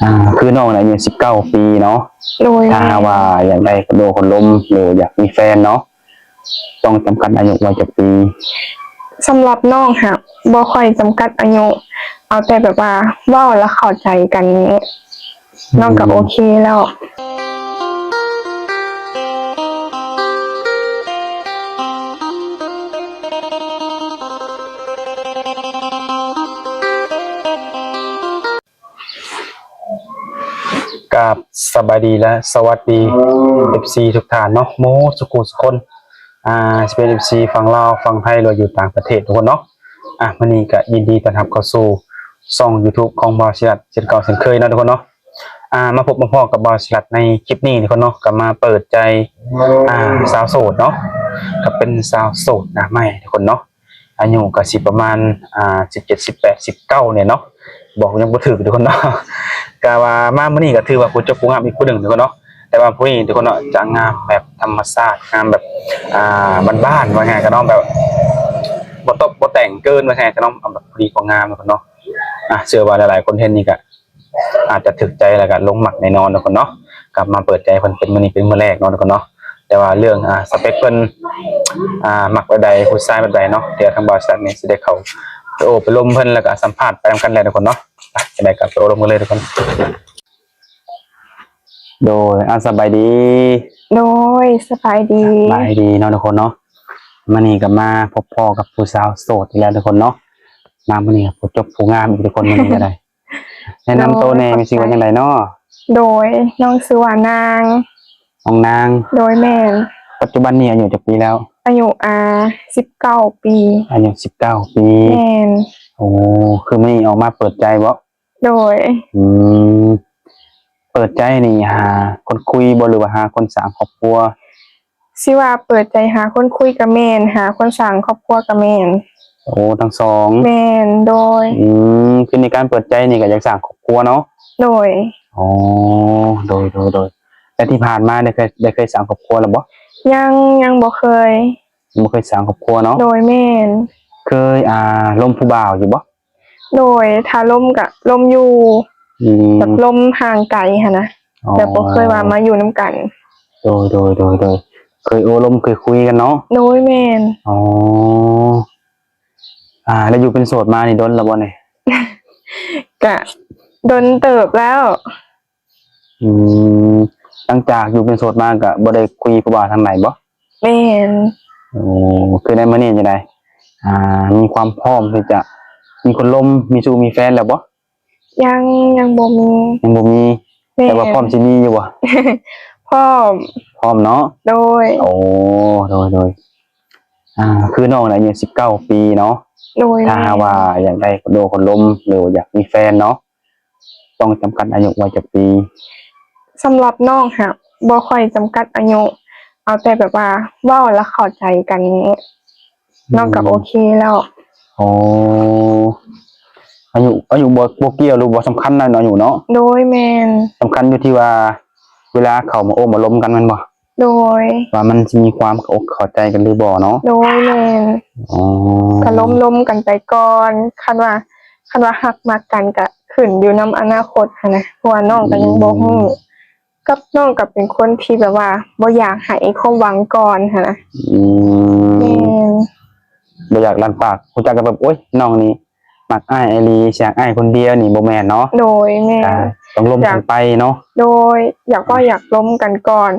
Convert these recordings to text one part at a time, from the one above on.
ອ່າ ຄືນ້ອງອາຍຸສິບເກົ້າປີເນາະ. ໂດຍ. ຖ້າຫາກວ່າຢາກໄດ້ຄົນໂອ້ຄົນລົມ ຫຼືຢາກມີແຟນເນາະ ຕ້ອງຈຳກັດອາຍຸໄວ້ຈັກປີ? ສຳລັບນ້ອງຫາບໍ່ຄ່ອຍຈຳກັດອາຍຸ ເອົາແຕ່ແບບວ່າເວົ້າແລ້ວເຂົ້າໃຈກັນນີ້ ນ້ອງກໍໂອເຄແລ້ວ. ກາບສະບາຍດີ ແລະ ສະຫວັດດີ ເອັຟຊີ ທຸກທ່ານເນາະ ໝົດສູ່ຜູ້ສູ່ຄົນ ອ່າ ຊິເປັນ ເອັຟຊີ ຝັ່ງລາວ ຝັ່ງໄທ ຫຼືຢູ່ຕ່າງປະເທດທຸກຄົນເນາະ. ອ່າ ມື້ນີ້ກໍຍິນດີຕ້ອນຮັບເຂົ້າສູ່ຊ່ອງ YouTube ຂອງບ່າວສີລັດ ເຊັ່ນເກົ່າເຊັ່ນເຄີຍເນາະທຸກຄົນເນາະ. ອ່າ ມາພົບມາພໍ້ກັບບ່າວສີລັດໃນຄລິບນີ້ທຸກຄົນເນາະ ກໍມາເປີດໃຈ ອ່າ ສາວໂສດເນາະ ກໍເປັນສາວໂສດໜ້າໃໝ່ທຸກຄົນເນາະ. ອາຍຸກໍຊິປະມານ ອ່າ ສິບເຈັດ ສິບແປດ ສິບເກົ້ານີ້ເນາະ ບອກຍັງບໍ່ຖືກທຸກຄົນເນາະ. ກະວ່າມາມື້ນີ້ກໍຖືວ່າຜູ້ຈົບຜູ້ງາມອີກຜູ້ໜຶ່ງທຸກຄົນເນາະ. ແຕ່ວ່າຜູ້ນີ້ທຸກຄົນເນາະ ຈະງາມແບບທຳມະຊາດ ງາມແບບ ອ່າ ບ້ານໆ ວ່າງ່າຍກໍເນາະ ແບບບໍ່ຕົບບໍ່ແຕ່ງເກີນ ວ່າງ່າຍກໍເນາະ ເອົາແບບພໍດີພໍງາມທຸກຄົນເນາະ. ອ່າ ເຊື່ອວ່າຫຼາຍໆຄົນເຫັນນີ້ກໍ ອາດຈະຖືກໃຈ ແລ້ວກໍຫຼົງມັກແນ່ນອນທຸກຄົນເນາະ. ກັບມາເປີດໃຈເພິ່ນເປັນມື້ນີ້ເປັນມື້ແລກເນາະທຸກຄົນເນາະ. ແຕ່ວ່າເລື່ອງ ອ່າ ສະເປັກເພິ່ນ ອ່າ ມັກແບບໃດ ຜູ້ຊາຍແບບໃດເນາະ ດຽວທາງບ່າວສັກນີ້ຊິໄດ້ເຂົ້າໄປໂອ້ໄປລົມເພິ່ນ ແລ້ວກໍສຳພາດໄປນຳກັນແຫຼະທຸກຄົນເນາະ. ໄປ ຈັ່ງໃດກໍໄປໂອ້ລົມກັນເລີຍທຸກຄົນ. ໂດຍ ອ່າ ສະບາຍດີ. ໂດຍ ສະບາຍດີ. ສະບາຍດີເນາະທຸກຄົນເນາະ. ມື້ນີ້ກໍມາພົບພໍ້ກັບຜູ້ສາວໂສດອີກແລ້ວທຸກຄົນເນາະ. ມາມື້ນີ້ກໍຜູ້ຈົບຜູ້ງາມອີກທຸກຄົນ ມື້ນີ້ກໍໄດ້. ແນະນຳໂຕແດ່ ໂດຍ ແມ່ນຊື່ວ່າຈັ່ງໃດເນາະ? ໂດຍ ນ້ອງຊື່ວ່ານາງ. ນ້ອງນາງ. ໂດຍ ແມ່ນ. ປັດຈຸບັນນີ້ອາຍຸຈັກປີແລ້ວ? ອາຍຸ ອ່າ ສິບເກົ້າປີ. ອາຍຸສິບເກົ້າປີ. ແມ່ນ. ໂອ້ ຄືມື້ນີ້ອອກມາເປີດໃຈບໍ? ໂດຍ. ອືມ ເປີດໃຈນີ້ຫາຄົນຄຸຍບໍ ຫຼືວ່າຫາຄົນສ້າງຄອບຄົວ? ຊິວ່າເປີດໃຈຫາຄົນຄຸຍກໍແມ່ນ ຫາຄົນສ້າງຄອບຄົວກໍແມ່ນ. ໂອ້ ທັງສອງ. ແມ່ນ. ໂດຍ. ອືມ ຄືໃນການເປີດໃຈນີ້ກໍຢາກສ້າງຄອບຄົວເນາະ? ໂດຍ. ອໍ ໂດຍໆໆ. ແລ້ວທີ່ຜ່ານມາໄດ້ເຄີຍ ໄດ້ເຄີຍສ້າງຄອບຄົວແລ້ວບໍ່? ຍັງ ຍັງບໍ່ເຄີຍ. ບໍ່ເຄີຍສ້າງຄອບຄົວເນາະ? ໂດຍ ແມ່ນ. ເຄີຍ ອ່າ ລົມຜູ້ບ່າວຢູ່ບໍ່? ໂດຍ ຖ້າລົມກະລົມຢູ່. ອືມ ແບບລົມຫ່າງໄກຫັ້ນນະ. ອໍ ແບບບໍ່ເຄີຍວ່າມາຢູ່ນຳກັນ. ໂດຍໆໆໆ. ເຄີຍໂອ້ລົມເຄີຍຄຸຍກັນເນາະ? ໂດຍ ແມ່ນ. ອໍ ອ່າ ແລ້ວຢູ່ເປັນໂສດມານີ້ດົນແລ້ວບໍ່ນີ້? ກະດົນເຕີບແລ້ວ. ອືມ ຫຼັງຈາກຢູ່ເປັນໂສດມາກໍບໍ່ໄດ້ຄຸຍຜູ້ບ່າວທາງໃດບໍ່? ແມ່ນ. ໂອ້ ຄືໃນມື້ນີ້ຈັ່ງໃດ ອ່າ ມີຄວາມພ້ອມທີ່ຈະມີຄົນລົມ ມີຊູ້ມີແຟນແລ້ວບໍ່? ຍັງ ຍັງບໍ່ມີ. ຍັງບໍ່ມີ. ແມ່ນ. ແຕ່ວ່າພ້ອມຊິມີຢູ່ບໍ່? ພ້ອມ. ພ້ອມເນາະ? ໂດຍ. ໂອ້ ໂດຍໆ. ອ່າ ຄືນ້ອງອາຍຸສິບເກົ້າປີເນາະ? ໂດຍ. ຖ້າຫາກວ່າຢາກໄດ້ຄົນໂອ້ຄົນລົມ ຫຼືຢາກມີແຟນເນາະ ຕ້ອງຈຳກັດອາຍຸໄວ້ຈັກປີ? ສຳລັບນ້ອງຫາບໍ່ຄ່ອຍຈຳກັດອາຍຸ ເອົາແຕ່ແບບວ່າເວົ້າແລ້ວເຂົ້າໃຈກັນນີ້ ອືມ ນ້ອງກໍໂອເຄແລ້ວ. ອໍ ອາຍຸ ອາຍຸບໍ່ ບໍ່ກ່ຽວ ຫຼືບໍ່ສຳຄັນນະ ອາຍຸເນາະ? ໂດຍ ແມ່ນ. ສຳຄັນຢູ່ທີ່ວ່າເວລາເຂົ້າມາໂອ້ມາລົມກັນແມ່ນບໍ່? ໂດຍ. ວ່າມັນຊິມີຄວາມເຂົ້າອົກເຂົ້າໃຈກັນຫຼືບໍ່ເນາະ? ໂດຍ ແມ່ນ. ອໍ ກໍລົມໆກັນໄປກ່ອນ ຄັນວ່າ ຄັນວ່າຮັກມັກກັນກໍຂຶ້ນຢູ່ນຳອະນາຄົດຫັ້ນນະ ເພາະວ່ານ້ອງກໍຍັງບໍ່ຮູ້ ອືມ ກັບນ້ອງກໍເປັນຄົນທີ່ແບບວ່າບໍ່ຢາກໃຫ້ຄວາມຫວັງກ່ອນຫັ້ນນະ. ອືມ ແມ່ນ. ບໍ່ຢາກລັນປາກ ຮູ້ຈັກກັນແບບ ໂອ້ຍ ນ້ອງນີ້ ມັກອ້າຍອີ່ຫຼີ ຊິຮັກອ້າຍຄົນດຽວນີ້ບໍ່ແມ່ນເນາະ? ໂດຍ ແມ່ນ. ຕ້ອງລົມກັນໄປເນາະ? ໂດຍ ຢາກເວົ້າຢາກລົມກັນກ່ອນ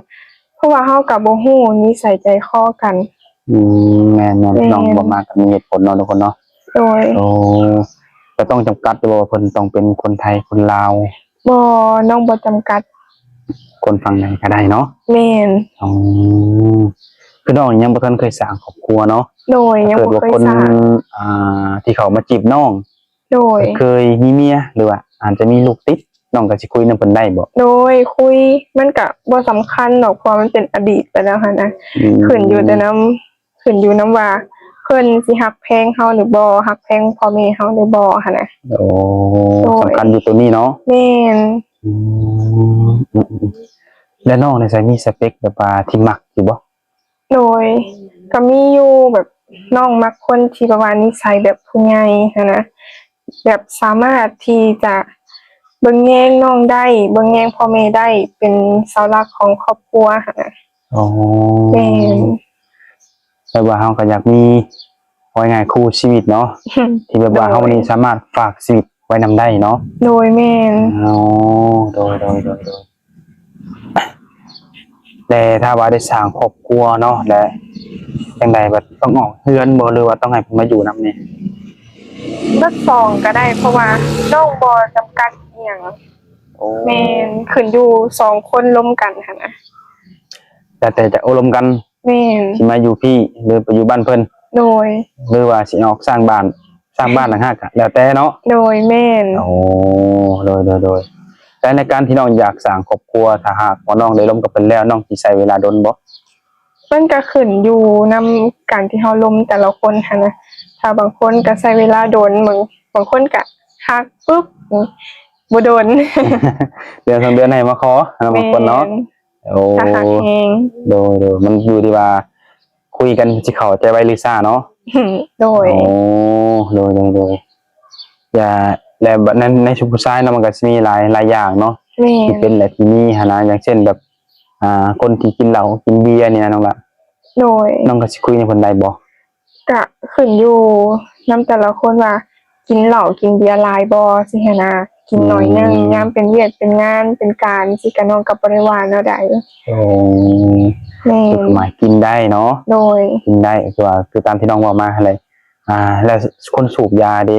ເພາະວ່າເຮົາກໍບໍ່ຮູ້ນິໄສໃຈຄໍກັນ. ອືມ ແມ່ນໆ ແມ່ນ. ນ້ອງເວົ້າມາກໍມີເຫດຜົນເນາະທຸກຄົນເນາະ. ໂດຍ. ໂອ້ ແຕ່ຕ້ອງຈຳກັດຢູ່ບໍ່ວ່າເພິ່ນຕ້ອງເປັນຄົນໄທ ຄົນລາວ? ບໍ່ ນ້ອງບໍ່ຈຳກັດ. ຄົນຝັ່ງໃດກໍໄດ້ເນາະ? ແມ່ນ. ອືມ ຄືນ້ອງຍັງບໍ່ທັນເຄີຍສ້າງຄອບຄົວເນາະ? ໂດຍ ຍັງບໍ່ເຄີຍສ້າງ. ຖ້າເກີດວ່າຄົນ ອ່າ ທີ່ເຂົ້າມາຈີບນ້ອງ ໂດຍ ເຄີຍມີເມຍ ຫຼືວ່າອາດຈະມີລູກຕິດ ນ້ອງກໍຊິຄຸຍນຳເພິ່ນໄດ້ບໍ່? ໂດຍ ຄຸຍ ມັນກະບໍ່ສຳຄັນດອກ ເພາະວ່າມັນເປັນອະດີດໄປແລ້ວຫັ້ນນະ. ອືມ ຂຶ້ນຢູ່ແຕ່ນຳ ຂຶ້ນຢູ່ນຳວ່າເພິ່ນຊິຮັກແພງເຮົາຫຼືບໍ່ ຮັກແພງພໍ່ແມ່ເຮົາຫຼືບໍ່ຫັ້ນນະ. ໂອ້ ໂດຍ ສຳຄັນຢູ່ໂຕນີ້ເນາະ? ແມ່ນ. ອືມ ແລ້ວນ້ອງນີ້ໃສ ມີສະເປັກແບບວ່າທີ່ມັກຢູ່ບໍ່? ໂດຍ ກໍມີຢູ່ ແບບນ້ອງມັກຄົນທີ່ແບບວ່ານິໄສແບບຜູ້ໃຫຍ່ຫັ້ນນະ ແບບສາມາດທີ່ຈະ ເບິ່ງແຍງນ້ອງໄດ້ ເບິ່ງແຍງພໍ່ແມ່ໄດ້ ເປັນເສົາຫຼັກຂອງຄອບຄົວຫັ້ນນະ. ອໍ ແມ່ນ. ແບບວ່າເຮົາກໍຢາກມີ ເວົ້າງ່າຍໆ ຄູ່ຊີວິດເນາະ ທີ່ແບບວ່າ ໂດຍ ເຮົານີ້ສາມາດຝາກຊີວິດໄວ້ນຳໄດ້ເນາະ. ໂດຍ ແມ່ນ. ອໍ ໂດຍໆໆໆ. ແຕ່ຖ້າວ່າໄດ້ສ້າງຄອບຄົວເນາະ ແລະ ຈັ່ງໃດ ແບບຕ້ອງອອກເຮືອນບໍ່ ຫຼືວ່າຕ້ອງໃຫ້ເພິ່ນມາຢູ່ນຳນີ້? ທັງສອງກໍໄດ້ ເພາະວ່ານ້ອງບໍ່ຈຳກັດອີ່ຫຍັງ. ໂອ້ ແມ່ນ ຂຶ້ນຢູ່ສອງຄົນລົມກັນຫັ້ນນະ. ແລ້ວແຕ່ຈະໂອ້ລົມກັນ. ແມ່ນ. ຊິມາຢູ່ພີ້ ຫຼືໄປຢູ່ບ້ານເພິ່ນ. ໂດຍ. ຫຼືວ່າຊິອອກສ້າງບ້ານ ສ້າງບ້ານຕ່າງຫາກ ກໍແລ້ວແຕ່ເນາະ. ໂດຍ ແມ່ນ. ໂອ້ ໂດຍໆໆ. ແຕ່ໃນການທີ່ນ້ອງຢາກສ້າງຄອບຄົວ ຖ້າຫາກວ່ານ້ອງໄດ້ລົມກັບເພິ່ນແລ້ວ ນ້ອງຊິໃຊ້ເວລາດົນບໍ່? ມັນກໍຂຶ້ນຢູ່ນຳການທີ່ເຮົາລົມແຕ່ລະຄົນຫັ້ນນະ. ຖ້າບາງຄົນກໍໃຊ້ເວລາດົນ ບາງ ບາງຄົນກໍຮັກປຶບ ບໍ່ດົນ ເດືອນສອງເດືອນໃຫ້ມາຂໍ ແມ່ນ ບາງຄົນເນາະ. ໂອ້ ຖ້າຮັກແຮງ. ໂດຍໆ ມັນຢູ່ທີ່ວ່າຄຸຍກັນຊິເຂົ້າໃຈໄວຫຼືຊ້າເນາະ. ໂດຍ. ໂອ້ ໂດຍໆໆ. ຢ່າ ແລະ ໃນ ໃນຊຸມຜູ້ຊາຍເນາະ ມັນກໍຊິມີຫຼາຍ ຫຼາຍຢ່າງເນາະ. ແມ່ນ. ທີ່ເປັນ ແລະ ທີ່ມີຫັ້ນນະ ຢ່າງເຊັ່ນແບບ ອ່າ ຄົນທີ່ກິນເຫຼົ້າກິນເບຍນີ້ນະນ້ອງລະ. ໂດຍ. ນ້ອງກໍຊິຄຸຍນຳເພິ່ນໄດ້ບໍ່? ກະຂຶ້ນຢູ່ນຳແຕ່ລະຄົນວ່າກິນເຫຼົ້າກິນເບຍຫຼາຍບໍ່ ຊີ້ຫັ້ນນະ. ກິນໜ້ອຍໜຶ່ງ ອືມ ຍາມເປັນວຽກເປັນງານເປັນການ ຊີ້ກະ ນ້ອງກໍບໍ່ໄດ້ວ່າແນວໃດ. ໂອ້ ແມ່ນ. ຄືໝາຍກິນໄດ້ເນາະ. ໂດຍ. ກິນໄດ້ ຄືວ່າ ຄືຕາມທີ່ນ້ອງເວົ້າມາຫັ້ນແຫຼະ. ອ່າ ແລ້ວຄົນສູບຢາເດ?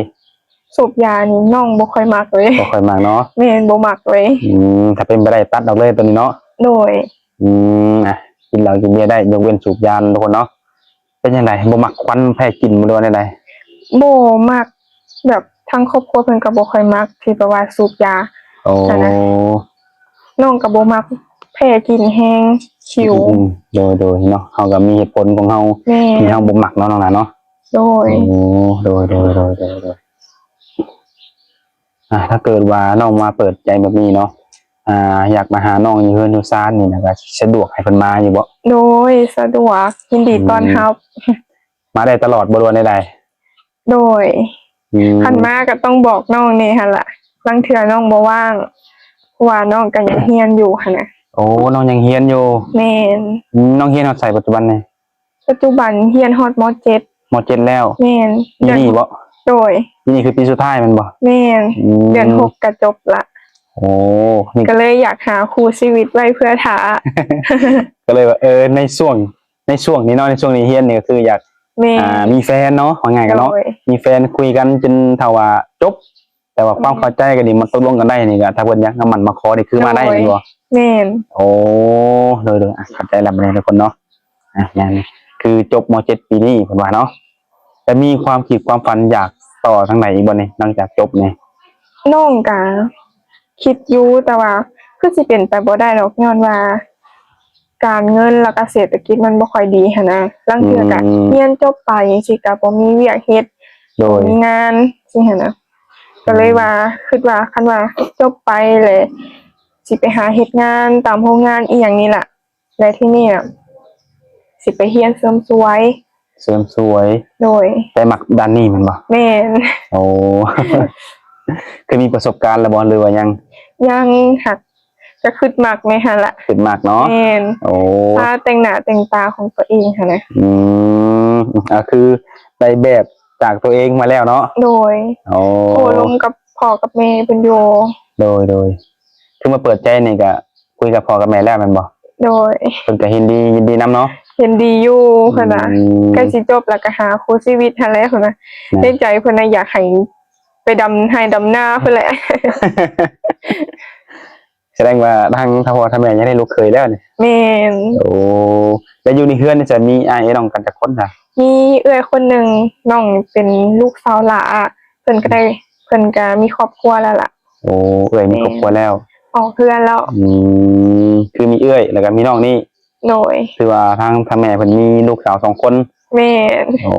ສູບຢານີ້ນ້ອງບໍ່ຄ່ອຍມັກເລີຍ. ບໍ່ຄ່ອຍມັກເນາະ. ແມ່ນ ບໍ່ມັກເລີຍ. ອືມ ຖ້າເປັນໄປໄດ້ຕັດອອກເລີຍໂຕນີ້ເນາະ. ໂດຍ. ອືມ ອ່ະ ກິນເຫຼົ້າກິນເບຍໄດ້ ຍົກເວັ້ນສູບຢາທຸກຄົນເນາະ. ເປັນຈັ່ງໃດ ບໍ່ມັກຄວັນ ແພ້ກິ່ນບໍ່ ຫຼືວ່າແນວໃດ? ບໍ່ມັກ ແບບທາງຄອບຄົວເພິ່ນກໍບໍ່ຄ່ອຍມັກທີ່ແບບວ່າສູບຢາ. ໂອ້ ຫັ້ນນະ ນ້ອງກໍບໍ່ມັກ ແພ້ກິ່ນແຮງ ຂິວ. ອືມ ໂດຍໆ ເນາະ ເຮົາກໍມີເຫດຜົນຂອງເຮົາ. ແມ່ນ. ທີ່ເຮົາບໍ່ມັກເນາະ ນ້ອງນາເນາະ. ໂດຍ. ໂອ້ ໂດຍໆໆໆ. ອ່າ ຖ້າເກີດວ່ານ້ອງມາເປີດໃຈແບບນີ້ເນາະ ອ່າ ຢາກມາຫານ້ອງຢູ່ເຮືອນຢູ່ຊານນີ້ນະ ກໍສະດວກໃຫ້ເພິ່ນມາຢູ່ບໍ່? ໂດຍ ສະດວກ ຍິນດີ ອືມ ຕ້ອນຮັບ. ມາໄດ້ຕະຫຼອດບໍ່ ຫຼືວ່າແນວໃດ? ໂດຍ. ອືມ ຄັນມາກໍຕ້ອງບອກນ້ອງແດ່ຫັ້ນລະ ລາງເທື່ອນ້ອງບໍ່ວ່າງ ເພາະວ່ານ້ອງກໍຍັງຮຽນຢູ່ຫັ້ນນະ. ໂອ້ ນ້ອງຍັງຮຽນຢູ່. ແມ່ນ. ອືມ ນ້ອງຮຽນຮອດໃສປັດຈຸບັນນີ້? ປັດຈຸບັນຮຽນຮອດ ມໍເຈັດ. ມໍເຈັດແລ້ວ? ແມ່ນ. ປີນີ້ບໍ່? ໂດຍ. ປີນີ້ຄືປີສຸດທ້າຍແມ່ນບໍ່? ແມ່ນ. ອືມ ເດືອນຫົກກໍຈົບລະ. ໂອ້ ນີ້ ກໍເລີຍຢາກຫາຄູ່ຊີວິດໄວ້ເພື່ອຖ້າ ກໍເລີຍວ່າ ເອີ ໃນຊ່ວງ ໃນຊ່ວງນີ້ເນາະ ໃນຊ່ວງນີ້ຮຽນນີ້ກໍຄືຢາກ ແມ່ນ ອ່າ ມີແຟນເນາະ ເວົ້າງ່າຍກັນເນາະ. ໂດຍ. ມີແฟນ ຄຸຍກັນຈົນເທົ່າວ່າຈົບ ແຕ່ວ່າຄວາມ ແມ່ນ ເຂົ້າໃຈກັນນີ້ ມັນຕົກລົງກັນໄດ້ນີ້ ກໍຖ້າເພິ່ນຢາກມາໝັ້ນມາຂໍນີ້ຄືມາໄດ້ແມ່ນບໍ່? ໂດຍ. ແມ່ນ. ໂອ້ ໂດຍໆ ອ່ະ ເຂົ້າໃຈແລ້ວບັດນີ້ທຸກຄົນເນາະ. ອ່ະ ແມ່ນ ຄືຈົບ ມໍເຈັດ ປີນີ້ເພິ່ນວ່າເນາະ. ແຕ່ມີຄວາມຄິດຄວາມຝັນຢາກຕໍ່ທາງໃດອີກບໍ່ນີ້ ຫຼັງຈາກຈົບນີ້? ນ້ອງກະຄິດຢູ່ ແຕ່ວ່າຄືຊິເປັນໄປບໍ່ໄດ້ດອກ ຍ້ອນວ່າການເງິນ ແລ້ວກະເສດຖະກິດມັນບໍ່ຄ່ອຍດີຫັ້ນນະ. ລາງເທື່ອກະ ອືມ ຮຽນຈົບໄປຈັ່ງຊີ້ກະບໍ່ມີວຽກເຮັດ. ໂດຍ. ບໍ່ມີງານຊີ້ຫັ້ນນະ. ອືມ ກໍເລີຍວ່າ ຄິດວ່າຄັນວ່າຈົບໄປແລ້ວ ຊິໄປຫາເຮັດງານຕາມໂຮງງານອີ່ຫຍັງນີ້ລະ. ແລະ ທີ່ນີ້ນະ ຊິໄປຮຽນເສີມສວຍ. ເສີມສວຍ. ໂດຍ. ແຕ່ມັກດ້ານນີ້ແມ່ນບໍ່? ແມ່ນ. ໂອ້ ເຄີຍມີປະສົບການແລ້ວບໍ່ ຫຼືວ່າຍັງ? ຍັງ ຫາກກໍຄິດມັກແນ່ຫັ້ນລະ. ຄິດມັກເນາະ. ແມ່ນ. ໂອ້ ຖ້າແຕ່ງໜ້າແຕ່ງຕາຂອງຕົວເອງຫັ້ນນະ. ອືມ ກໍຄືໄດ້ແບບຈາກຕົວເອງມາແລ້ວເນາະ. ໂດຍ. ໂອ້ ໂອ້ລົມກັບພໍ່ກັບແມ່ເພິ່ນຢູ່. ໂດຍໆ. ຄືມາເປີດໃຈນີ້ກະ ຄຸຍກັບພໍ່ກັບແມ່ແລ້ວແມ່ນບໍ່? ໂດຍ. ເພິ່ນກໍເຫັນດີ ຍິນດີນຳເນາະ. ເຫັນດີຢູ່ ອືມ ເພິ່ນວ່າ ໃກ້ຊິຈົບແລ້ວກໍຫາຄູ່ຊີວິດຫັ້ນແຫຼະ ເພິ່ນວ່າ. ໃນໃຈເພິ່ນນະ ຢາກໃຫ້ໄປດຳໄຮ່ດຳນາພຸ້ນແຫຼະ. ສະແດງວ່າທາງ ທາງພໍ່ທາງແມ່ຢາກໄດ້ລູກເຂີຍແລ້ວນີ້. ແມ່ນ. ໂອ້ ແລ້ວຢູ່ໃນເຮືອນນີ້ຈະມີອ້າຍເອື້ອຍນ້ອງກັນຈັກຄົນຊະ? ມີເອື້ອຍຄົນໜຶ່ງ ນ້ອງເປັນລູກສາວຫຼ້າ ເພິ່ນກໍໄດ້ ເພິ່ນກໍມີຄອບຄົວແລ້ວລະ. ໂອ້ ເອື້ອຍມີຄອບຄົວແລ້ວ. ແມ່ນ. ອອກເຮືອນແລ້ວ. ອືມ ຄືມີເອື້ອຍ ແລ້ວກໍມີນ້ອງນີ້. ໂດຍ. ຖືວ່າທາງ ທາງແມ່ເພິ່ນມີລູກສາວສອງຄົນ. ແມ່ນ. ໂອ້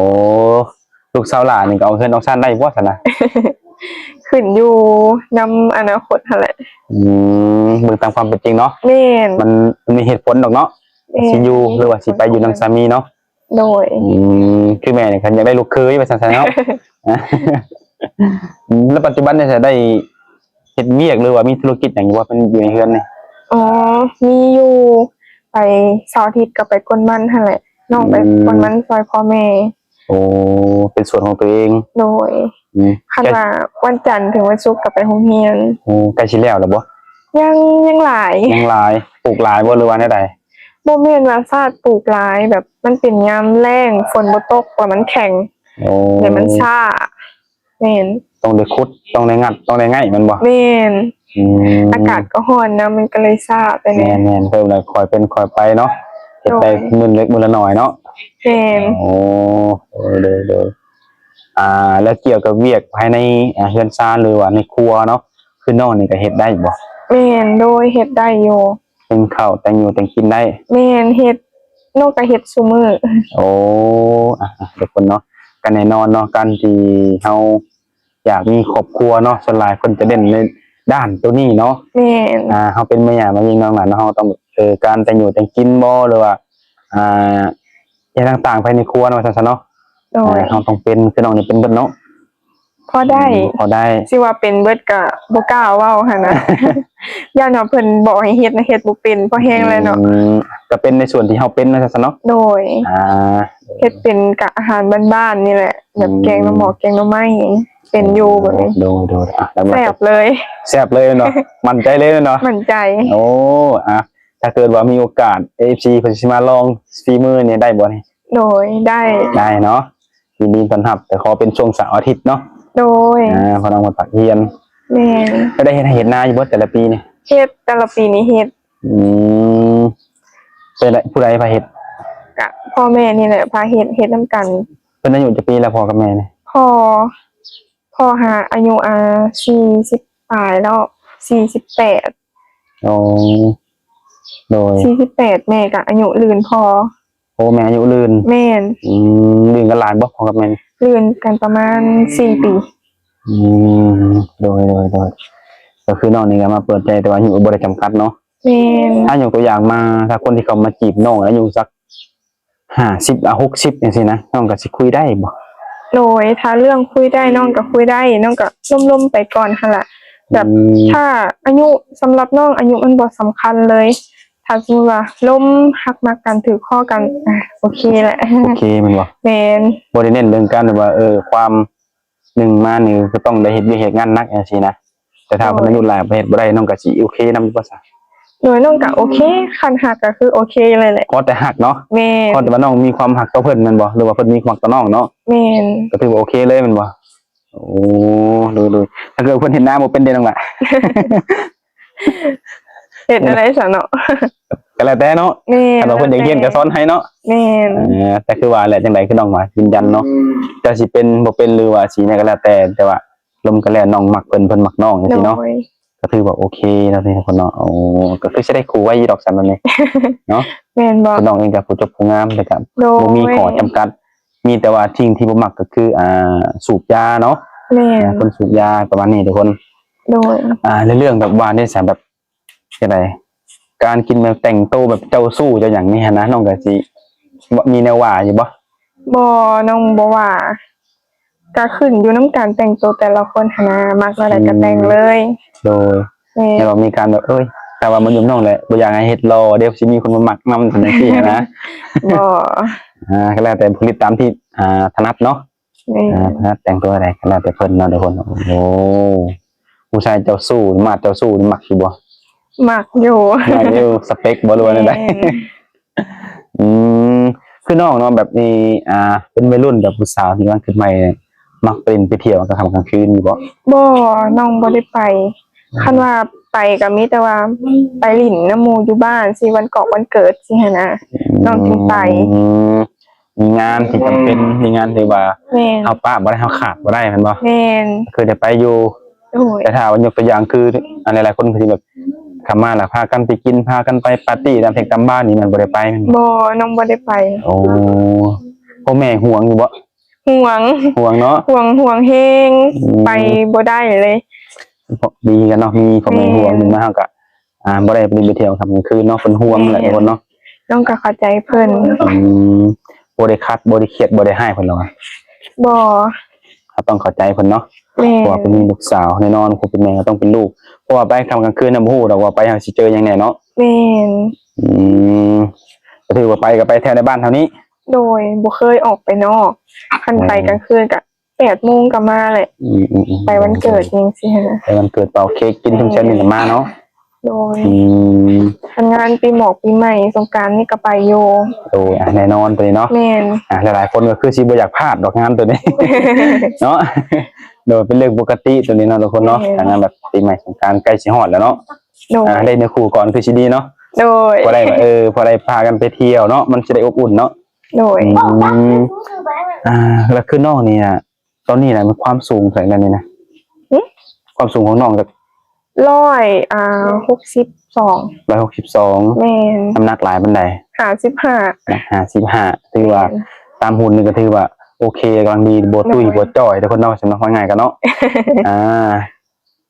ລູກສາວຫຼ້ານີ້ກໍອອກເຮືອນອອກຊານໄດ້ບໍ່ຊັ້ນນະ? ຂຶ້ນຢູ່ນຳອະນາຄົດຫັ້ນແຫຼະ. ອືມ ເບິ່ງຕາມຄວາມເປັນຈິງເນາະ. ແມ່ນ. ມັນ ມັນມີເຫດຜົນດອກເນາະ. ແມ່ນ. ຊິຢູ່ ຫຼືວ່າຊິໄປຢູ່ນຳສາມີເນາະ. ໂດຍ. ອືມ ຄືແມ່ນີ້ຄັນຢາກໄດ້ລູກເຂີຍວ່າຊັ້ນຊະເນາະ. ແລ້ວປັດຈຸບັນນີ້ຈະໄດ້ ເຮັດວຽກ ຫຼືວ່າມີທຸລະກິດຫຍັງຢູ່ບໍ່ ເປັນຢູ່ໃນເຮືອນນີ້? ອໍ ມີຢູ່ ໄປເສົາອາທິດກໍໄປກົນມັນຫັ້ນແຫຼະ ນ້ອງໄປ ອືມ ກົນມັນຊ່ອຍພໍ່ແມ່. ໂອ້ ເປັນສວນຂອງຕົວເອງ. ໂດຍ. ອືມ ຄັນວ່າວັນຈັນເຖິງວັນສຸກກໍໄປໂຮງຮຽນ. ໂອ້ ໃກ້ຊິແລ້ວແລ້ວບໍ່? ຍັງ ຍັງຫຼາຍ ຍັງຫຼາຍ. ປູກຫຼາຍບໍ່ ຫຼືວ່າແນວໃດ? ບໍ່ແມ່ນວ່າຊາດປູກຫຼາຍ ແບບມັນເປັນຍາມແລ້ງ ຝົນບໍ່ຕົກ ແລ້ວມັນແຂງ. ໂອ້ ແລ້ວມັນຊ້າ. ແມ່ນ. ຕ້ອງໄດ້ຂຸດ ຕ້ອງໄດ້ງັດ ຕ້ອງໄດ້ໄງ່ແມ່ນບໍ່? ແມ່ນ. ອືມ ອາກາດກໍຮ້ອນນຳ ມັນກໍເລີຍຊ້າໄປແດ່. ແມ່ນໆ ເພິ່ນລະຄ່ອຍເປັນຄ່ອຍໄປເນາະ ເຮັດໄປ ໂດຍ ມື້ເລັກມື້ລະໜ້ອຍເນາະ. ແມ່ນ. ໂອ້ ໂດຍໆ ອ່າ ແລ້ວກ່ຽວກັບວຽກພາຍໃນ ອ່າ ເຮືອນຊານ ຫຼືວ່າໃນຄົວເນາະ ຄືນ້ອງນີ້ກໍເຮັດໄດ້ບໍ່? ແມ່ນ ໂດຍ ເຮັດໄດ້ຢູ່. ເປັນເຂົ້າແຕ່ງຢູ່ແຕ່ງກິນໄດ້? ແມ່ນ ເຮັດ ນ້ອງກໍເຮັດຊຸມື້. ໂອ້ ອ່ະ ທຸກຄົນເນາະ ກໍແນ່ນອນເນາະ ການທີ່ເຮົາຢາກມີຄອບຄົວເນາະ ສ່ວນຫຼາຍເພິ່ນຈະເນັ້ນໃນດ້ານໂຕນີ້ເນາະ. ແມ່ນ. ອ່າ ເຮົາເປັນແມ່ຍ່າແມ່ຍິງນ້ອງຫຼານເນາະ ເຮົາຕ້ອງ ເອີ ການແຕ່ງຢູ່ແຕ່ງກິນບໍ່ ຫຼືວ່າ ອ່າ ອີ່ຫຍັງຕ່າງໆ ພາຍໃນຄົວເນາະ ວ່າຊັ້ນຊະເນາະ. ໂດຍ. ອ່າ ເຮົາຕ້ອງເປັນ ຄືນ້ອງນີ້ເປັນເບິດເນາະ. ພໍໄດ້ ອືມ ພໍໄດ້. ຊິວ່າເປັນເບິດກະບໍ່ກ້າເວົ້າຫັ້ນນະ ຢ້ານວ່າເພິ່ນບອກໃຫ້ເຮັດນະ ເຮັດບໍ່ເປັນ ພໍແຮງແລ້ວເນາະ. ອືມ ກະເປັນໃນສ່ວນທີ່ເຮົາເປັນວ່າຊັ້ນຊະເນາະ. ໂດຍ. ອ່າ ເຮັດເປັນກະອາຫານບ້ານໆນີ້ແຫຼະ ແບບ ອືມ ແກງໜໍ່ໝໍ້ ແກງໜໍ່ໄມ້ ເປັນຢູ່ແບບນີ້. ໂດຍໆ ອ່ະ ແຊບເລີຍ ແຊບເລີຍເນາະ ໝັ້ນໃຈເລີຍເນາະ. ໝັ້ນໃຈ. ໂອ້ ອ່ະ ຖ້າເກີດວ່າມີໂອກາດ ເອັຟຊີ ເພິ່ນຊິມາລອງຝີມືນີ້ໄດ້ບໍ່ນີ້? ໂດຍ ໄດ້ ໄດ້ເນາະ. ຍິນດີຕ້ອນຮັບ ແຕ່ຂໍເປັນຊ່ວງເສົາອາທິດເນາະ. ໂດຍ. ອ່າ ເພາະນ້ອງເພິ່ນພັກຮຽນ. ແມ່ນ. ກໍໄດ້ເຮັດໄຮ່ເຮັດນາຢູ່ບໍ່ແຕ່ລະປີນີ້? ເຮັດ ແຕ່ລະປີນີ້ເຮັດ. ອືມ ເປັນໃດ ຜູ້ໃດພາເຮັດ? ກະພໍ່ແມ່ນີ້ແຫຼະພາເຮັດ ເຮັດນຳກັນ. ເພິ່ນອາຍຸຈັກປີແລ້ວ ພໍ່ກັບແມ່ນີ້? ພໍ່ ພໍ່ຫາອາຍຸ ອ່າ ສີ່ສິບປາຍແລ້ວ ສີ່ສິບແປດ. ໂອ້ ໂດຍ. ສີ່ສິບແປດ ແມ່ກະອາຍຸລື່ນພໍ່. ໂອ້ ແມ່ອາຍຸລື່ນ. ແມ່ນ. ອືມ ລື່ນກັນຫຼາຍບໍ່ ພໍ່ກັບແມ່? ລື່ນກັນປະມານສີ່ປີ. ອືມ ໂດຍໆ ກໍຄືນ້ອງນີ້ກໍມາເປີດໃຈ ແຕ່ວ່າອາຍຸບໍ່ໄດ້ຈຳກັດເນາະ. ແມ່ນ. ຖ້າຍົກຕົວຢ່າງມາ ຖ້າຄົນທີ່ເຂົ້າມາຈີບນ້ອງອາຍຸສັກຫ້າສິບ ອ່າ ຫົກສິບ ຈັ່ງຊີ້ນະ ນ້ອງກໍຊິຄຸຍໄດ້ບໍ່? ໂດຍ ຖ້າເລື່ອງຄຸຍໄດ້ ນ້ອງກໍຄຸຍໄດ້ ນ້ອງກໍລົມໆໄປກ່ອນຫັ້ນລະ. ແບບ ອືມ ຖ້າອາຍຸ ສຳລັບນ້ອງອາຍຸມັນບໍ່ສຳຄັນເລີຍ. ຖ້າສົມມຸດວ່າລົມ ຮັກມັກກັນ ຖືກຄໍກັນ ອ່າ ໂອເຄແຫຼະ. ໂອເຄແມ່ນບໍ່? ແມ່ນ. ບໍ່ໄດ້ເນັ້ນເລື່ອງການແບບວ່າ ເອີ ຄວາມໜຶ່ງມານີ້ ກໍຕ້ອງໄດ້ເຮັດວຽກເຮັດງານໜັກຈັ່ງຊີ້ນະ. ແຕ່ຖ້າ ໂດຍ ເພິ່ນອາຍຸຫຼາຍ ເຮັດບໍ່ໄດ້ ນ້ອງກໍຊິໂອເຄນຳຢູ່ບໍ່ຊະ? ໂດຍ ນ້ອງກໍໂອເຄ ຄັນຮັກກໍຄືໂອເຄເລີຍແຫຼະ. ຂໍແຕ່ຮັກເນາະ? ແມ່ນ. ຂໍແຕ່ວ່ານ້ອງມີຄວາມຮັກຕໍ່ເພິ່ນແມ່ນບໍ່? ຫຼືວ່າເພິ່ນມີຄວາມຮັກຕໍ່ນ້ອງເນາະ? ແມ່ນ. ກໍຖືວ່າໂອເຄເລີຍແມ່ນບໍ່? ໂອ້ ໂດຍໆ ຖ້າເກີດເພິ່ນເຮັດນາບໍ່ເປັນເດນ້ອງຫຼ້າ? ເຮັດແນວໃດຊະເນາະ? ກໍແລ້ວແຕ່ເນາະ. ແມ່ນ. ຄັນວ່າເພິ່ນຢາກຮຽນກໍສອນໃຫ້ເນາະ. ແມ່ນ. ເອີ ແຕ່ຄືວ່າແຫຼະ ຈັ່ງໃດຄືນ້ອງວ່າຢືນຢັນເນາະ ຈະຊິເປັນບໍ່ເປັນ ຫຼືວ່າຊິແນວກໍແລ້ວແຕ່ ແຕ່ວ່າລົມກັນແລ້ວ ນ້ອງມັກເພິ່ນ ເພິ່ນມັກນ້ອງ ຈັ່ງຊີ້ເນາະ. ໂດຍ. ກໍຖືວ່າໂອເຄເນາະ ທຸກຄົນເນາະ. ໂອ້ ກໍຄືຊິໄດ້ຄູ່ໄວຢູ່ດອກຊັ້ນແບບນີ້ເນາະ. ແມ່ນບໍ່? ນ້ອງເອງກໍຜູ້ຈົບຜູ້ງາມ ແລ້ວກໍ ໂດຍ ບໍ່ມີຂໍ້ຈຳກັດ. ມີແຕ່ວ່າສິ່ງທີ່ບໍ່ມັກກໍຄື ອ່າ ສູບຢາເນາະ. ແມ່ນ. ອ່າ ຄົນສູບຢາປະມານນີ້ທຸກຄົນ. ໂດຍ. ອ່າ ໃນເລື່ອງແບບວ່ານີ້ຊະ ແບບຈັ່ງໃດ ການກິນແບບແຕ່ງໂຕແບບເຈົ້າຊູ້ເຈົ້າຫຍັງນີ້ຫັ້ນນະ ນ້ອງກໍຊິ ບໍ່ ມີແນວວ່າຢູ່ບໍ່? ບໍ່ ນ້ອງບໍ່ວ່າ. ກະຂຶ້ນຢູ່ນຳການແຕ່ງໂຕແຕ່ລະຄົນຫັ້ນນະ ມັກແນວໃດກະແຕ່ງເລີຍ. ອືມ ໂດຍ. ແມ່ນ. ແຕ່ວ່າມີການແບບ ເອີຍ ຖ້າວ່າມາຢູ່ນຳນ້ອງແຫຼະ ບໍ່ຢາກໃຫ້ເຮັດຫຼໍ່ເດ້ ຊິມີຄົນມາມັກນຳ ຈັ່ງຊີ້ຫັ້ນນະ? ບໍ່. ອ່າ ກໍແລ້ວແຕ່ຜະລິດຕາມທີ່ ອ່າ ຖະໜັດເນາະ. ແມ່ນ. ອ່າ ຖະໜັດແຕ່ງຕົວໃດກໍແລ້ວແຕ່ເພິ່ນເນາະທຸກຄົນ. ໂອ້ ຜູ້ຊາຍເຈົ້າຊູ້ ມາດເຈົ້າຊູ້ນີ້ມັກຢູ່ບໍ່? ມັກຢູ່. ມັກຢູ່ ສະເປັກບໍ່ ຫຼືວ່າແນວໃດ? ແມ່ນ. ອືມ ຄືນ້ອງເນາະ ແບບນີ້ ອ່າ ເປັນໄວລຸ້ນແບບຜູ້ສາວທີ່ວ່າຂຶ້ນໃໝ່ ມັກໄປຫຼິ້ນໄປທ່ຽວກາງຄ່ຳກາງຄືນຢູ່ບໍ່? ບໍ່ ນ້ອງບໍ່ໄດ້ໄປ. ອືມ ຄັນວ່າໄປກໍມີແຕ່ວ່າໄປຫຼິ້ນນຳໝູ່ຢູ່ບ້ານ ຊິວັນເກາະວັນເກີດຊີ້ຫັ້ນນະ. ອືມ ນ້ອງຈຶ່ງໄປ. ມີງານທີ່ຈຳເປັນ ມີງານທີ່ວ່າ ແມ່ນ ເຮົາປະບໍ່ໄດ້ ເຮົາຂາດບໍ່ໄດ້ແມ່ນບໍ່? ແມ່ນ. ຄືໄດ້ໄປຢູ່. ໂດຍ. ແຕ່ຖ້າວ່າຍົກຕົວຢ່າງຄື ອັນຫຼາຍໆຄົນກໍຊິແບບ ເຂົ້າມາແລ້ວພາກັນໄປກິນ ພາກັນໄປປາຕີ້ຕາມເທັງຕາມບານນີ້ ແມ່ນບໍ່ໄດ້ໄປແມ່ນບໍ່? ບໍ່ ນ້ອງບໍ່ໄດ້ໄປ. ໂອ້ ພໍ່ແມ່ຫ່ວງຢູ່ບໍ່? ຫ່ວງ. ຫ່ວງເນາະ? ຫ່ວງ ຫ່ວງແຮງ. ອືມ ໄປບໍ່ໄດ້ເລີຍ. ເພາະດີກັນເນາະ ມີພໍ່ແມ່ ແມ່ນ ຫ່ວງ ມາເຮົາກໍ ອ່າ ບໍ່ໄດ້ໄປຫຼິ້ນໄປທ່ຽວຄ່ຳກາງຄືນເນາະ ເພິ່ນຫ່ວງແຫຼະ ແມ່ນ ທຸກຄົນເນາະ. ນ້ອງກໍເຂົ້າໃຈເພິ່ນ. ອືມ ບໍ່ໄດ້ຂັດ ບໍ່ໄດ້ຄຽດ ບໍ່ໄດ້ຮ້າຍເພິ່ນເນາະ? ບໍ່. ເຮົາຕ້ອງເຂົ້າໃຈເພິ່ນເນາະ. ແມ່ນ ເພາະວ່າເພິ່ນມີລູກສາວ ແນ່ນອນ ຜູ້ເປັນແມ່ກໍຕ້ອງເປັນລູກ ເພາະວ່າໄປຄ່ຳກາງຄືນນະ ບໍ່ຮູ້ດອກວ່າໄປເຮົາຊິເຈີຫຍັງແດ່ເນາະ. ແມ່ນ ອືມ ກໍຖືວ່າໄປກໍໄປແຖວໃນບ້ານເທົ່ານີ້. ໂດຍ ບໍ່ເຄີຍອອກໄປນອກ ຄັນໄປ ໂອ້ ກາງຄືນກໍ ແປດໂມງກໍມາແຫຼະ. ອືມໆໆ ໄປວັນເກີດ ໂດຍ ຈັ່ງຊີ້ຫັ້ນນະ ໄປວັນເກີດເປົ່າເຄ້ກກິນ ແມ່ນ ຊຸມແຊວໜຶ່ງກໍມາເນາະ. ໂດຍ ອືມ ຄັນງານປີໝອກປີໃໝ່ ສົງການນີ້ກໍໄປຢູ່. ໂດຍ ອ່າ ແນ່ນອນຕົວນີ້ເນາະ. ແມ່ນ ອ່າ ຫຼາຍໆຄົນກໍຄືຊິບໍ່ຢາກພາດດອກງານຕົວນີ້ເນາະ. ໂດຍ ເປັນເລື່ອງປົກກະຕິຕົວນີ້ເນາະທຸກຄົນເນາະ. ແມ່ນ ຖ້າງານແບບປີໃໝ່ສົງການໃກ້ຊິຮອດແລ້ວເນາະ. ໂດຍ ອ່າ ໄດ້ເນື້ອຄູ່ກ່ອນຄືຊິດີເນາະ. ໂດຍ ພໍໄດ້ ເອີ ພໍໄດ້ພາກັນໄປທ່ຽວເນາະ ມັນຊິໄດ້ອົບອຸ່ນເນາະ. ໂດຍ ອືມ ອ່າ ແລ້ວຄືນ້ອງນີ້ນະ ຕອນນີ້ນະ ມີຄວາມສູງເທົ່າໃດແລ້ວນີ້ນະ? ຫຶ? ຄວາມສູງຂອງນ້ອງຈັກ ຮ້ອຍ ອ່າ ຫົກສິບສອງ. ຮ້ອຍຫົກສິບສອງ. ແມ່ນ ນ້ຳໜັກຫຼາຍປານໃດ? ຫ້າສິບຫ້າ. ໜັກຫ້າສິບຫ້າ ຖືວ່າ ແມ່ນ ຕາມຫຸ່ນນີ້ກໍຖືວ່າໂອເຄ ກຳລັງດີ ບໍ່ຕຸ້ຍ ໂດຍ ບໍ່ຈ່ອຍ ທຸກຄົນເນາະ ສຳລັບວ່າງ່າຍໆກັນເນາະ. ອ່າ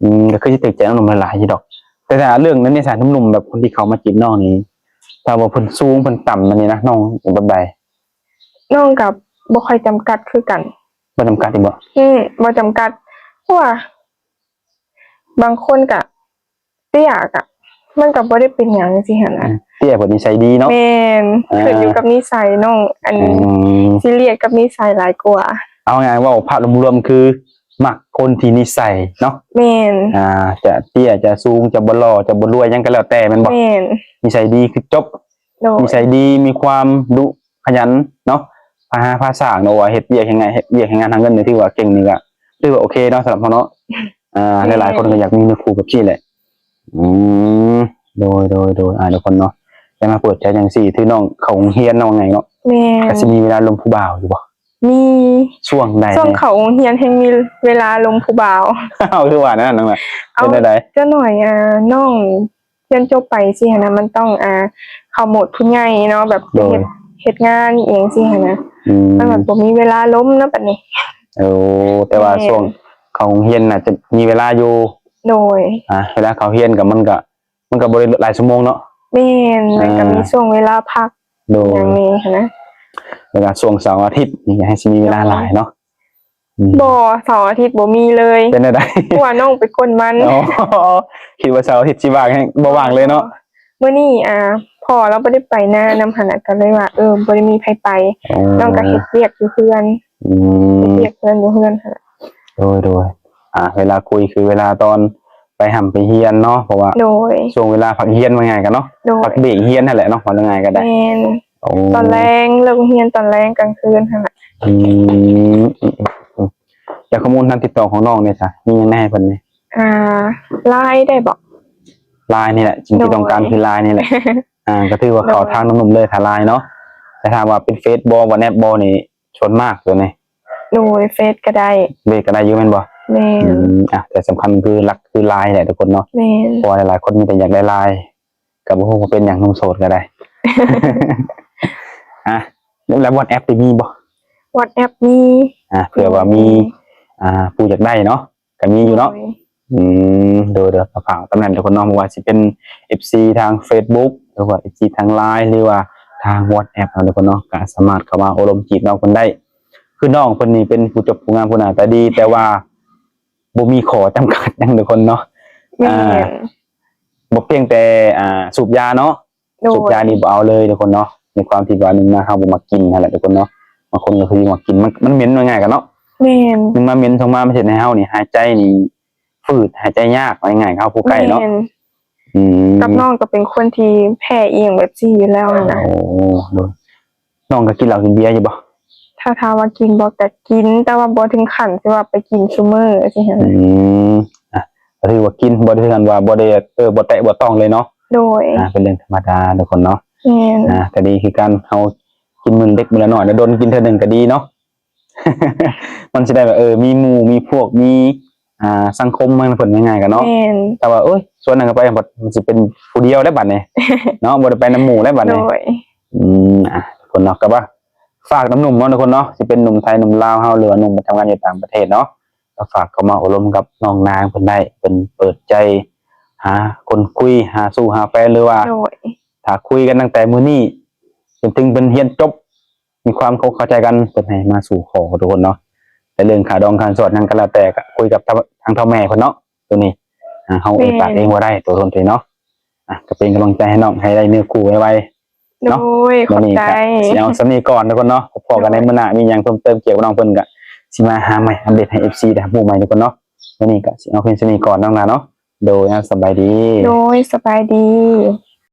ອືມ ກໍຄືຊິຖືກໃຈໜຸ່ມໆຫຼາຍໆຢູ່ດອກ. ແຕ່ຖ້າເລື່ອງນັ້ນນີ້ຊະ ໜຸ່ມໆແບບຄົນທີ່ເຂົ້າມາຈີບນ້ອງນີ້ ຖ້າວ່າເພິ່ນສູງເພິ່ນຕ່ຳແບບນີ້ນະ ນ້ອງເປັນແບບໃດ? ນ້ອງກໍບໍ່ຄ່ອຍຈຳກັດຄືກັນ. ບໍ່ຈຳກັດອີກບໍ່? ອືມ ບໍ່ຈຳກັດ ເພາະວ່າບາງຄົນກະເຕ້ຍກະ ມັນກະບໍ່ໄດ້ເປັນຫຍັງຈັ່ງຊີ້ຫັ້ນນະ. ອືມ ເຕ້ຍເພິ່ນນິໄສດີເນາະ. ແມ່ນ ອ່າ ຂຶ້ນຢູ່ກັບນິໄສນ້ອງ ອັນ ອືມ ຊີຣຽສກັບນິໄສຫຼາຍກວ່າ. ເອົາງ່າຍໆ ເວົ້າພາບລວມໆ ຄືມັກຄົນທີ່ນິໄສເນາະ. ແມ່ນ ອ່າ ຈະເຕ້ຍ ຈະສູງ ຈະບໍ່ຫຼໍ່ ຈະບໍ່ລວຍ ຫຍັງກໍແລ້ວແຕ່ ແມ່ນບໍ່? ແມ່ນ ນິໄສດີຄືຈົບ. ໂດຍ ນິໄສດີ ມີຄວາມດຸຂະຫຍັນເນາະ ພາຫາພາສ້າງເນາະ ວ່າເຮັດວຽກເຮັດງານ ເຮັດວຽກເຮັດງານຫາເງິນນີ້ ຖືວ່າເກັ່ງນີ້ກໍຖືວ່າໂອເຄເນາະ ສຳລັບເຮົາເນາະ. ອ່າ ແມ່ນ ຫຼາຍໆຄົນກໍຢາກມີເນື້ອຄູ່ແບບນີ້ແຫຼະ. ອືມ ໂດຍໆໆ ອ່າ ທຸກຄົນເນາະ ໄດ້ມາເປີດໃຈຈັ່ງຊີ້ ຄືນ້ອງເຂົ້າໂຮງຮຽນເນາະ ວ່າງ່າຍເນາະ. ແມ່ນ ກໍຊິມີເວລາລົມຜູ້ບ່າວຢູ່ບໍ່? ມີ. ຊ່ວງໃດ? ຊ່ວງເຂົ້າໂຮງຮຽນແຮ່ງມີເວລາລົມຜູ້ບ່າວ. ເອົາ ຄືວ່ານັ້ນນະ ເປັນແນວໃດ? ຈັກໜ້ອຍ ອ່າ ນ້ອງ ຮຽນຈົບໄປຊີ້ຫັ້ນນະ ມັນຕ້ອງ ອ່າ ເຂົ້າໂໝດຜູ້ໃຫຍ່ເນາະ ແບບ ໂດຍ ເຮັດ ເຮັດງານອີ່ຫຍັງຊີ້ຫັ້ນນະ. ອືມ ມັນແບບບໍ່ມີເວລາລົມເນາະບັດນີ້. ໂອ້ ແຕ່ວ່າ ແມ່ນ ຊ່ວງເຂົ້າໂຮງຮຽນໜ້າຈະມີເວລາຢູ່. ໂດຍ ອ່າ ເວລາເຂົ້າຮຽນກໍ ມັນກໍ ມັນກໍບໍ່ໄດ້ຫຼາຍຊົ່ວໂມງເນາະ. ແມ່ນ ແລ້ວກໍ ອ່າ ມີຊ່ວງເວລາພັກ ໂດຍ ຫຍັງແດ່ຫັ້ນນະ. ເວລາຊ່ວງເສົາອາທິດນີ້ ໃຫ້ຊິມີເວລາ ໂດຍ ຫຼາຍເນາະ. ອືມ ບໍ່ ເສົາອາທິດບໍ່ມີເລີຍ. ເປັນແນວໃດ? ເພາະວ່ານ້ອງໄປກົນມັນ. ອໍ ຄິດວ່າເສົາອາທິດຊິວ່າງ ແຮ່ງບໍ່ວ່າງເລີຍເນາະ. ມື້ນີ້ ອ່າ ພໍ່ລາວບໍ່ໄດ້ໄປນານຳຫັ້ນນະ ກໍເລີຍວ່າ ເອີ ບໍ່ໄດ້ມີໃຜໄປ. ອໍ ນ້ອງກໍເຮັດວຽກຢູ່ເຮືອນ. ອືມ ເຮັດວຽກເຮືອນຢູ່ເຮືອນຫັ້ນລະ. ໂດຍໆ ອ່າ ເວລາຄຸຍຄືເວລາຕອນໄປຮ່ຳໄປຮຽນເນາະ ເພາະວ່າ ໂດຍ ຊ່ວງເວລາພັກຮຽນວ່າງ່າຍກັນເນາະ. ໂດຍ ພັກເບຣກຮຽນຫັ້ນແຫຼະເນາະ ວ່າງ່າຍກໍໄດ້. ແມ່ນ ໂອ້ ຕອນແລງ ເລີກຮຽນຕອນແລງ ກາງຄືນຫັ້ນລະ. ອືມ ແລ້ວຂໍ້ມູນທາງຕິດຕໍ່ຂອງນ້ອງເດຊະ ມີຫຍັງແດ່ໃຫ້ເພິ່ນນີ້? ອ່າ ລາຍ ໄດ້ບໍ່? ລາຍ ນີ້ແຫຼະ ສິ່ງທີ່ ໂດຍ ຕ້ອງການຄືລາຍ ນີ້ແຫຼະ. ອ່າ ກໍຖືວ່າເຂົ້າ ໂດຍ ທາງໜຸ່ມໆເລີຍ ຖ້າລາຍ ເນາະ. ແຕ່ຖ້າວ່າເປັນເຟສບໍ່ ວັອດແອັບບໍ່ນີ້ ສ່ວນມາກຕົວນີ້ ໂດຍ ເຟສກໍໄດ້ ເຟສກໍໄດ້ຢູ່ແມ່ນບໍ່? ແມ່ນ ອືມ ອ່ະ ແຕ່ສຳຄັນຄືຫຼັກຄືລາຍ ແຫຼະທຸກຄົນເນາະ. ແມ່ນ ເພາະວ່າຫຼາຍໆຄົນມີແຕ່ຢາກໄດ້ລາຍ ກໍບໍ່ຮູ້ວ່າເປັນຫຍັງ ໜຸ່ມໂສດກໍໄດ້. ອ່ະ ແລ້ວວັອດແອັບນີ້ມີບໍ່? ວັອດແອັບມີ. ອ່າ ເພື່ອວ່າມີ ມີ ອ່າ ຜູ້ຢາກໄດ້ເນາະ ກໍມີຢູ່ເນາະ. ໂດຍ ອືມ ໂດຍໆ ກໍຝາກຕຳນັ້ນທຸກຄົນເນາະ ບໍ່ວ່າຊິເປັນເອັຟຊີທາງເຟສບຸກ ຫຼືວ່າເອັຟຊີທາງລາຍ ຫຼືວ່າທາງວັອດແອັບເນາະ ທຸກຄົນເນາະ ກໍສາມາດເຂົ້າມາໂອ້ລົມຈີບນ້ອງເພິ່ນໄດ້. ຄືນ້ອງເພິ່ນນີ້ເປັນຜູ້ຈົບ ຜູ້ງາມ ຜູ້ໜ້າຕາດີ ແຕ່ວ່າບໍ່ມີຂໍ້ຈຳກັດຫຍັງ ທຸກຄົນເນາະ. ແມ່ນ ອ່າ ບໍ່ພຽງແຕ່ ອ່າ ສູບຢາເນາະ. ໂດຍ ສູບຢານີ້ບໍ່ເອົາເລີຍທຸກຄົນເນາະ ໃນຄວາມທີ່ວ່າ ໜຶ່ງມາເຮົາບໍ່ມັກກິນຫັ້ນແຫຼະທຸກຄົນເນາະ. ບາງຄົນກໍຄືມັກກິນ ມັນ ມັນເໝັນ ວ່າງ່າຍກັນເນາະ. ແມ່ນ ໜຶ່ງມາເໝັນ ສອງມາມັນເຮັດໃຫ້ເຮົານີ້ຫາຍໃຈນີ້ຝືດ ຫາຍໃຈຍາກ ວ່າງ່າຍໆ ເຮົາຜູ້ໃກ້ເນາະ. ແມ່ນ ອືມ ກັບນ້ອງກໍເປັນຄົນທີ່ແພ້ອີ່ຫຍັງແບບຊີ້ຢູ່ແລ້ວຫັ້ນນະ. ໂອ້ ໂດຍ ນ້ອງກໍກິນເຫຼົ້າກິນເບຍຢູ່ບໍ່? ຖ້າຖາມວ່າກິນບໍ່ ກໍກິນ ແຕ່ວ່າບໍ່ເຖິງຂັ້ນທີ່ວ່າໄປກິນຊຸມື້ຊີ້ຫັ້ນ. ອືມ ອ່ະ ກໍຖືວ່າກິນ ບໍ່ໄດ້ເຖິງຂັ້ນວ່າບໍ່ໄດ້ ເອີ ບໍ່ແຕະບໍ່ຕ້ອງເລີຍເນາະ. ໂດຍ ອ່າ ເປັນເລື່ອງທຳມະດາທຸກຄົນເນາະ. ແມ່ນ ອ່າ ກໍດີຄືກັນ ເຮົາກິນມື້ເລັກມື້ລະນ້ອຍ ແລ້ວດົນກິນເທື່ອໜຶ່ງກໍດີເນາະ. ມັນຊິໄດ້ແບບ ເອີ ມີໝູ່ມີພວກ ມີ ອ່າ ສັງຄົມ ມັນເພິ່ນງ່າຍໆກັນເນາະ. ແມ່ນ ແຕ່ວ່າ ໂອ້ຍ ຊວນນັ້ນກໍໄປ ມັນຊິເປັນຜູ້ດຽວແລ້ວບັດນີ້ເນາະ ບໍ່ໄດ້ໄປນຳໝູ່ແລ້ວບັດນີ້. ໂດຍ ອືມ ອ່ະ ທຸກຄົນເນາະ ກໍວ່າຝາກນຳໜຸ່ມເນາະ ທຸກຄົນເນາະ ຊິເປັນໜຸ່ມໄທ ໜຸ່ມລາວເຮົາ ຫຼືວ່າໜຸ່ມປະຈຳງານຢູ່ຕ່າງປະເທດເນາະ ກໍຝາກເຂົ້າມາໂອ້ລົມກັບນ້ອງນາງເພິ່ນໄດ້ ເພິ່ນເປີດໃຈຫາຄົນຄຸຍ ຫາຊູ້ຫາແຟນ ຫຼືວ່າ ໂດຍ ຖ້າຄຸຍກັນຕັ້ງແຕ່ມື້ນີ້ຈົນເຖິງເພິ່ນຮຽນຈົບ ມີຄວາມເຂົ້າ ເຂົ້າໃຈກັນ ເພິ່ນໃຫ້ມາສູ່ຂໍ ທຸກຄົນເນາະ. ແຕ່ເລື່ອງຄ່າດອງຄ່າສອດຫຍັງກໍແລ້ວແຕ່ ກໍຄຸຍກັບທາງ ທາງເຖົ້າແມ່ເພິ່ນເນາະ. ໂຕນີ້ ອ່າ ເຮົາເອີ່ຍປາກເອງບໍ່ໄດ້ ໂຕຕົນເອງເນາະ. ອ່ະ ກໍເປັນກຳລັງໃຈໃຫ້ນ້ອງ ໃຫ້ໄດ້ເນື້ອຄູ່ໄວໆ ເນາະ. ໂດຍ ຂອບໃຈ. ມື້ນີ້ກໍຊິເອົາສ່ຳນີ້ກ່ອນທຸກຄົນເນາະ. ພໍ້ກັນໃນມື້ໜ້າ ມີຫຍັງເພີ່ມເຕີມກ່ຽວກັບນ້ອງເພິ່ນ ກໍຊິມາຫາໃໝ່ ອັບເດດໃຫ້ເອັຟຊີໄດ້ຮູ້ໃໝ່ທຸກຄົນເນາະ. ມື້ນີ້ກໍຊິເອົາພຽງສ່ຳນີ້ກ່ອນນ້ອງຫຼ້າເນາະ. ໂດຍ ສະບາຍດີ. ໂດຍ ສະບາຍດີ.